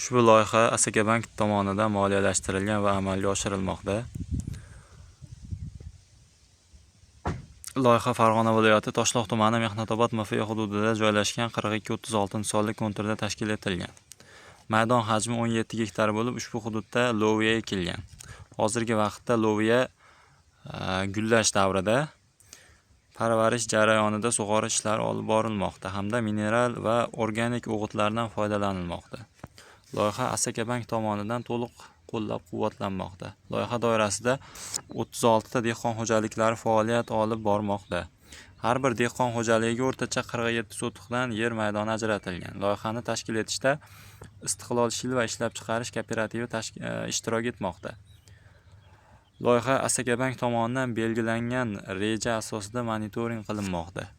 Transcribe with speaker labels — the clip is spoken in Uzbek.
Speaker 1: Ushbu loyiha Asakabank tomonidan moliyalashtirilgan va amalga oshirilmoqda. Loyiha Farg'ona viloyati Toshloq tumani Mehnatobod MFY hududida joylashgan 42-36 sonli konturda tashkil etilgan. Maydon hajmi 17 gektar bo'lib, ushbu hududda loviya ekilgan. Hozirgi vaqtda loviya gullash davrida, parvarish jarayonida sug'orish ishlari olib borilmoqda hamda mineral va organik o'g'itlardan foydalanilmoqda. Loyiha Asakabank tomonidan to'liq qo'llab-quvvatlanmoqda. Loyiha doirasida 36 ta dehqon xo'jaliklari faoliyat olib bormoqda. Har bir dehqon xo'jaligiga o'rtacha 47 sotixdan yer maydoni ajratilgan. Loyihani tashkil etishda Istiqlol shilva ishlab chiqarish kooperativi ishtirok etmoqda. Loyiha Asakabank tomonidan belgilangan reja asosida monitoring qilinmoqda.